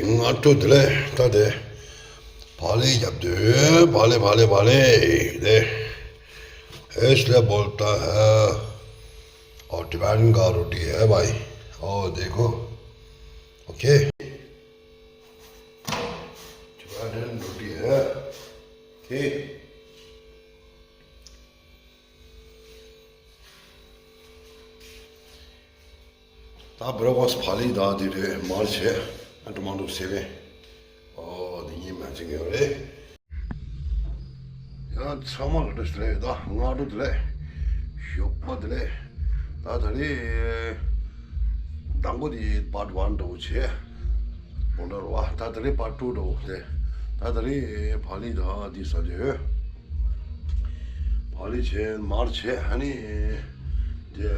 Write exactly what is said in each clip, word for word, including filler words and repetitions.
སྔ་དྲོ་བདེ་ལེགས། ད་དེ་བག་ལེབ་རྒྱབ་དུས་བག་ལེབ་བག་ལེབ་བག་ལེབ་དེ། Es la bolta, और Tibetan का रोटी है भाई। और देखो, ओके, Tibetan रोटी है। ओके। ད་བྷི་རེག་ཕ་སི་བག་ལེབ་དང་དེ་རེད། མར་བྱས། ཨ་ཊོ་མ་ཊོ་སི་བན། ཨོ་དེ་གཉིས་མ་བྱེད་ཀྱི་ཡོད་རེད། ཡང་ཚང་མ་ལ་བཀྲ་ཤིས་བདེ་ལེགས། ད་སྔ་དྲོ་བདེ་ལེགས། ཞོགས་པ་བདེ་ལེགས། ད་ད་རེས་དང་པོ་དེ་པར་ཊི་ཝན་འདྲ་བོ་བྱས། བོ་ལ་ར་བ། ད་ད་རེས་པར་ཊི་ཊུ་འདྲ་བོ་དེ། ད་ད་རེས་བག་ལེབ་དང་དེ་ཟ་རྒྱུ་ཡོད། བག་ལེབ་བྱས། མར་བྱས། ཨ་ནི་དེ་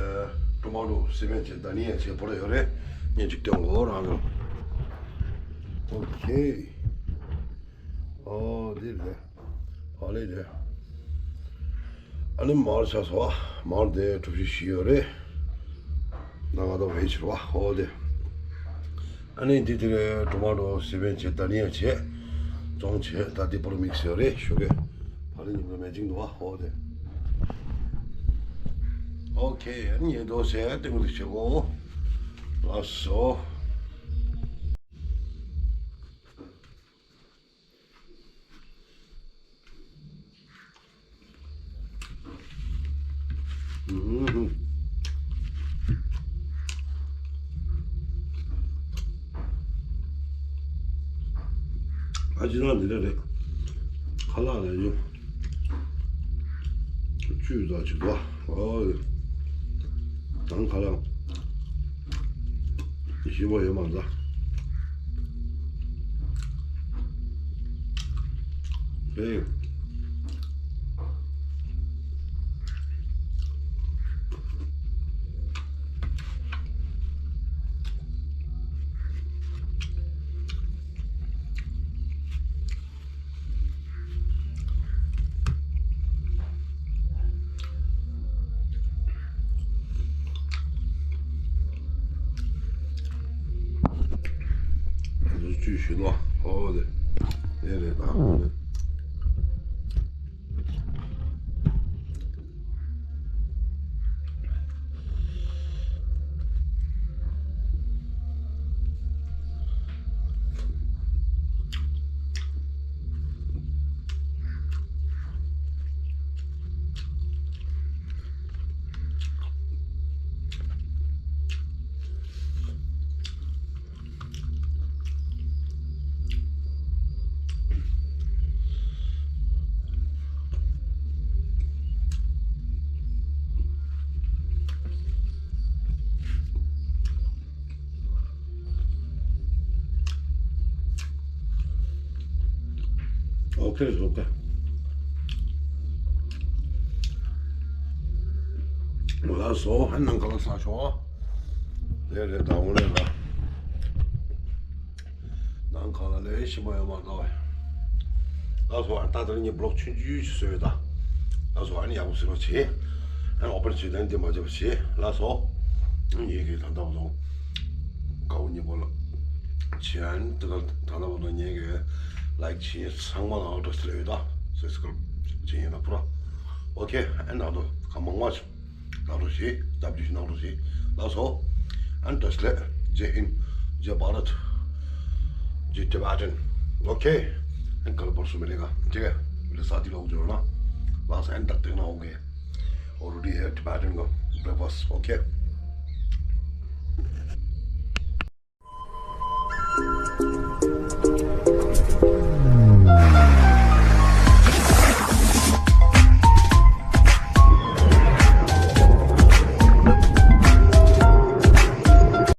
ཊོ་མ་ཊོ་སི་བན་བྱས། དྷ་ནི་ཡ་བྱས། བོ་ལ་ཡོད་རེད། ངས་ཅིག་སྟོན་གོ་རང་ལ། ཨོ་ཁེ། ཨོ་འདི་རེད། བག་ལེབ་རེད། ཨ་ནི་མར་ཆགས་སོང་བ། མར་དེ་གྲུ་བཞི་བཞི་ཡོད་རེད། ད་ང་ད་བེ་ཇི་རེད་བ། ཨོ་དེ། ཨ་ནི་འདི་དེ་ཊོ་མ་ཊོ་སི་བན་བྱས། དྷ་ནི་ཡ་བྱས། བཙོང་བྱས། ད་འདི་པོ་རུ་མིག་སི་ཡོད་རེད། ཞོགས་ཀས་བག་ལེབ་ཉིན་པོ་མེ་ཅིང་འདུག་བ། ཨོ་དེ། ཨོ་ཁེ། ཨ་ནི་ཉེ་དོ་བྱས་ཏེ་ངུ་དེ་བྱེད་གོ། ལགས་སོ། ཨ་ཅེ་ནང་འདི་འདྲ་རེད། ཁ་ལག་ལ་ཡོད། བཅུད་ཙམ་ཅིག་འདུག་ཨོ། དང་ཁ་ལག་ཞིམ་པོ་ཡོད་མ་རེད། ཨེ། བཅུད་ཞུ་ལོ། ཨོ་དེ། དེ་རེད་ད། ཨོ་ཁེ། ཨོ་ཁེ། ལགས་སོ། ཨ་ནང་ཁ་ལ་ས་ཤོག་དེ་རེད་ད། འོ་ལེ་ལ། ནང་ཁ་ལ་ལས་ཞིམ་པོ་ཡོད་མ་རེད་ད། ལགས་སོ། ཨ་ད་དེ་རིང་ངས་བི་ལོག་ཆུང་ཆུང་ཞིག་བཟོས་ཡོད་ད། ལགས་སོ། ཨ་ནི་ཡག་པོ་བཟོས་པ་བྱེད། ཨ་ནི་ཨོ་པན་བྱེད་དོན་འདི་མ་བརྗེད་པ་བྱེད། ལགས་སོ། ངེད་ཀྱི་ད་ལྟ་བར་དུ་དགའ་བོ་ཉེ་པོ་ལ་བྱེད། ཨ་ནི་དེ་ག་ད་ལྟ་བར་དུ་ངེད་ཀྱི་ལའིཀ་བྱེད་ཚང་མ་ལ་བཀྲ་ཤིས་བདེ་ལེགས་ཡོད་ད། སབ་སི་ཀ་རབ་བྱེད་ཡིན་ན་ཕུ་ར། ཨོ་ཁེ། ཨ་ནི་ད་དུང་ག་མང་མང་བྱུང་། གནང་རོགས་བྱེད། སྟབས་བདེ་ཞིག་གནང་རོགས་བྱེད། ལགས་སོ། ཨན་བཀྲ་ཤིས་བདེ་ལེགས། ཇེ་ཧིན། ཇེ་བྷ་རད། ཇེ་ཊི་བྷེ་ཊན། ཨོ་ཁེ། ཨན་ག་ལ་བར་སུ་མི་ལེ་ག་ཇེ་ག་ལེ་ས་དི་ལོག་ཇོ་ན། ལགས་སོ། ཨན་ཏག་ཏག་ན་ཨོ་ཁེ། ཨོ་རུ་ཌི་ཧེ་ཊི་བྷེ་ཊན་ག་བྷི་རེག་ཕ་སི་ཨོ་ཁེ།